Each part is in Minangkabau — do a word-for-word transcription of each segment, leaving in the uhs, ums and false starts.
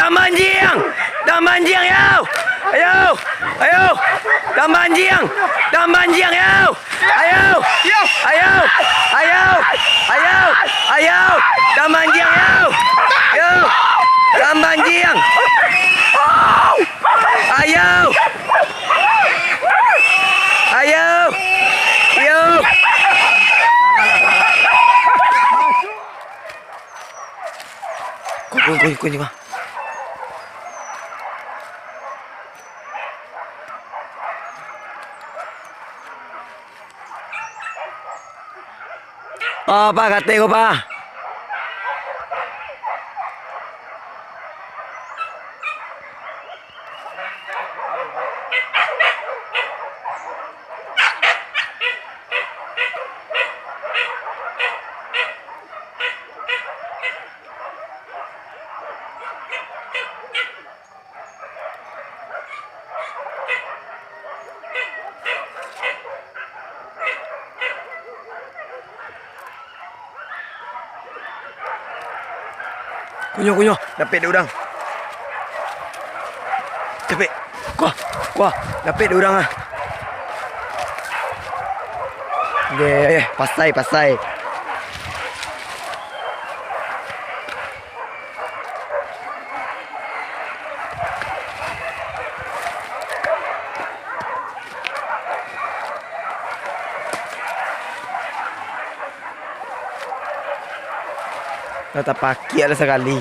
Tambanjiang! Tambanjiang, yo! Ayo! Ayo! Tambanjiang! Tambanjiang, yo! Ayo! Ayo! Ayo! Ayo! Ayo! Tambanjiang, yo! Yo! Tambanjiang! Ayo! Ayo! Yo! Kunyah, kunyah, kunyah, kunyah, Bang. Oh, Pak, katek ko, Pak. Kunyo, kunyo, dapek dek urang. Dapek. Kuah, kuah, dapek dek urang ah. Ye, pasai, pasai. Lah tapakiak lah sakali.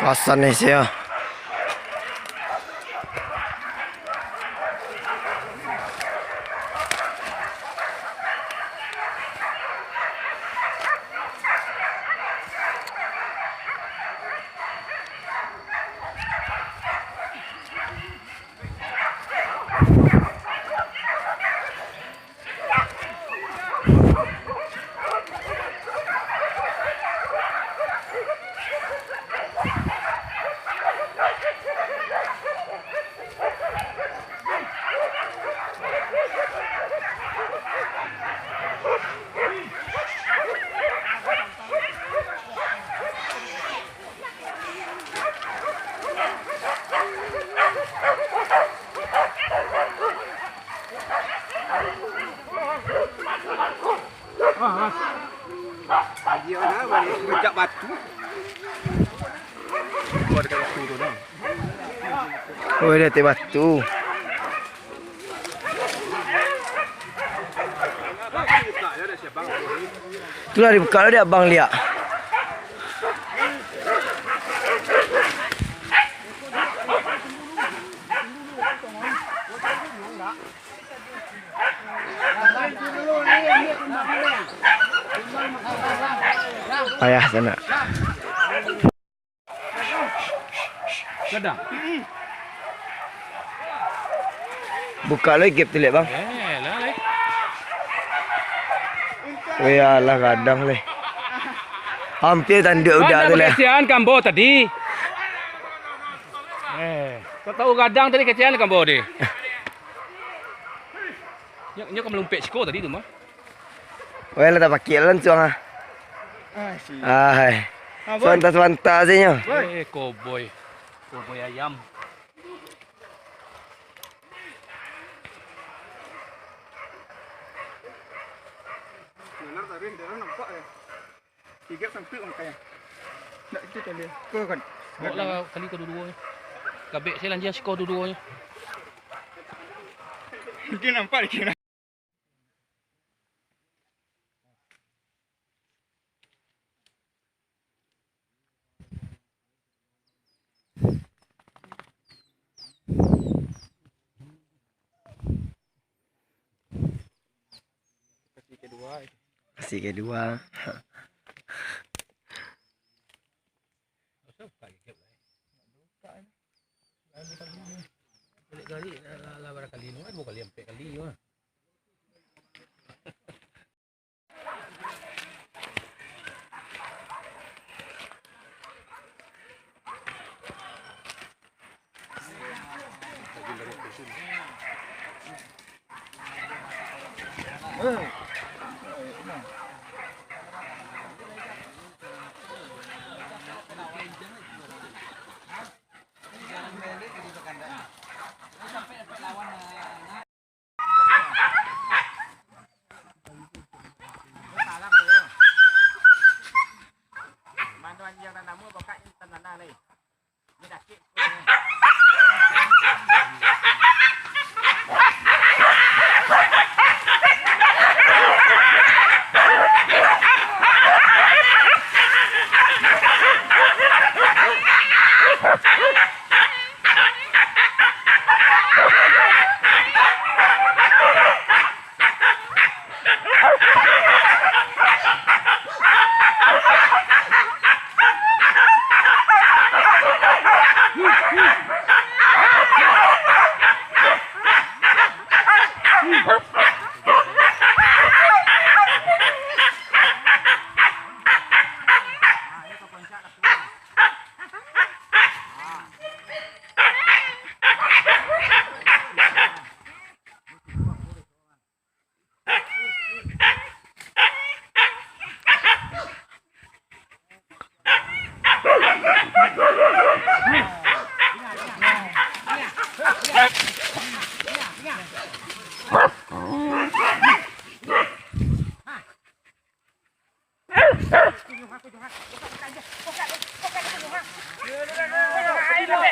Kasan ni sia. Bajak batu. Oh, di ateh batu. Itulah dibuka lah dek abang liak. Payah sanak. Gadang. Buka lagi gap tu, liak, Bang. Eh, lah, leh. Weh, alah, gadang, leh. Hampir tanduak udah tu, leh. Kasihan kambo tadi. Eh, kau tahu gadang tadi kasihan kambo deh. Nyo, nyo ka malumpek siko tadi tu mah. Weh, lah tapakiak lah lansuang ah. Ah, si. Ai. Ah, boy. Sabanta-sabanta se nyo. Boy. Eh, koboi. Koboi ayam. Benar tadi, dia nampak ya. Tiga sampai makai. Nak itu kali. Kau kan. Bawa lah kali kaduo-duonyo. Gabek se lanjiang siko duo-duonyo. Mungkin nampak dikira. Masih kedua. Lah, lah, lah bara kali ni, dua kali, ampek kali ni, ah. Mano anjiang nan namo bokak ni tanana lai. Ni dakek.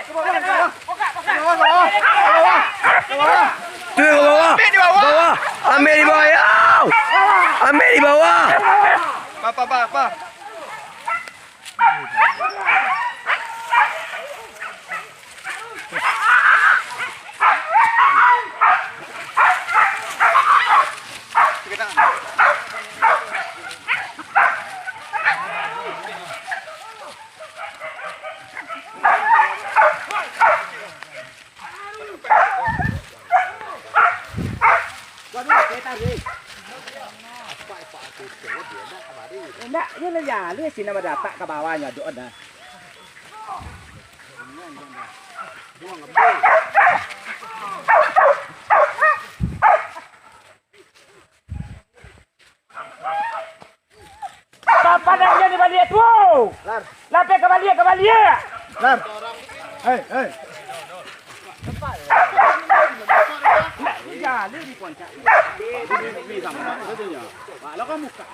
Tu ka bawah. Bawah. Ambiak di bawah, yo. Ambiak di bawah. Pa, pa, pa, pa. Indak, iyo lah jaleh sinan badatak ka bawah nyo, dok dah. Papan nan jan dibaliak tu. Lar. Lapeh ka baliak, ka baliak. Lar. Hei, hei. Nak jaleh di puncak. Mak lo kamu kak.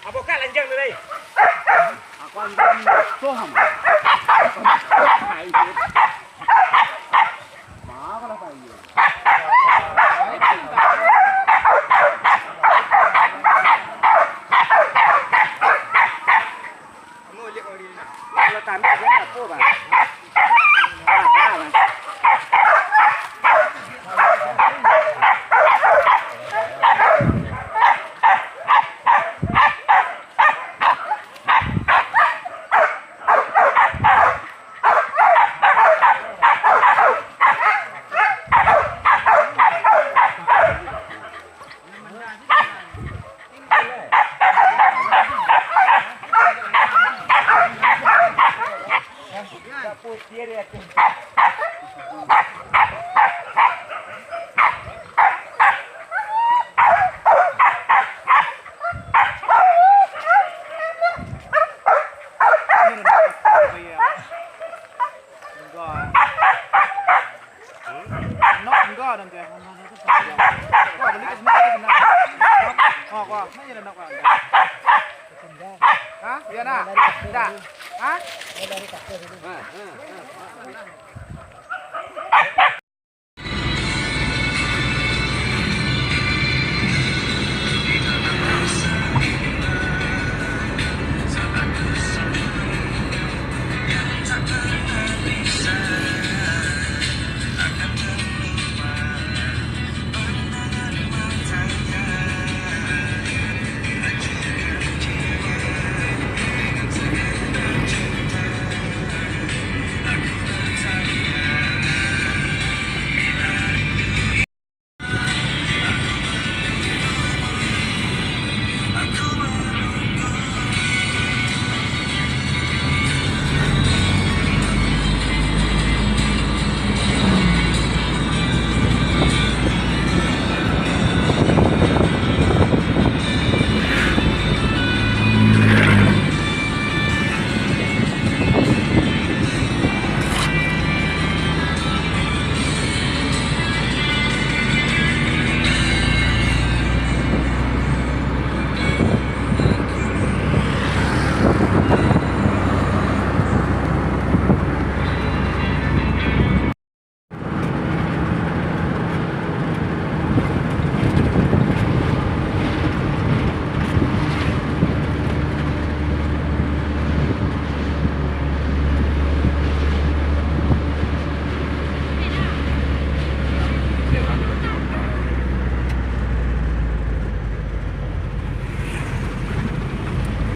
Apo kak lanjang tu lai? Aku anjang tu ham. Mak lah saya. Nok enggak dan kayak. Wah, beli ke sini, ke sini. Wah, wah, mana ada nok, wah? Hah? Iya, nak? Dah. Hah?